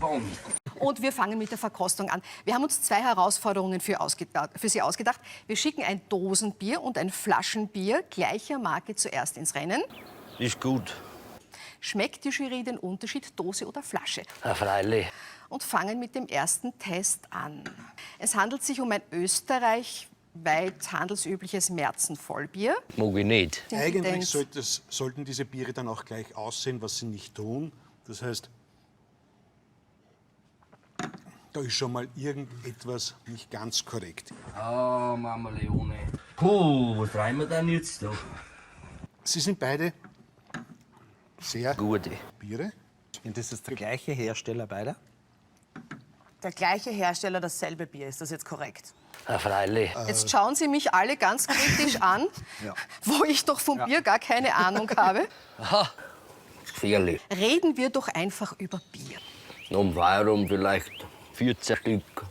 gespannt. Und wir fangen mit der Verkostung an. Wir haben uns zwei Herausforderungen für Sie ausgedacht. Wir schicken ein Dosenbier und ein Flaschenbier gleicher Marke zuerst ins Rennen. Ist gut. Schmeckt die Jury den Unterschied Dose oder Flasche? Ja, freilich. Und fangen mit dem ersten Test an. Es handelt sich um ein österreichweit handelsübliches Märzen-Vollbier. Mag ich nicht. Eigentlich Tendenz. sollten diese Biere dann auch gleich aussehen, was sie nicht tun. Das heißt, da ist schon mal irgendetwas nicht ganz korrekt. Ah, Mama Leone. Puh, was treiben wir denn jetzt da? Sie sind beide sehr Gute. Biere. Und das ist der gleiche Hersteller beide? Der gleiche Hersteller, dasselbe Bier. Ist das jetzt korrekt? Ja, freilich. Jetzt schauen Sie mich alle ganz kritisch an, wo ich doch vom Bier gar keine Ahnung habe. Aha. Gefährlich. Reden wir doch einfach über Bier. Um Feierabend vielleicht 14 Stück.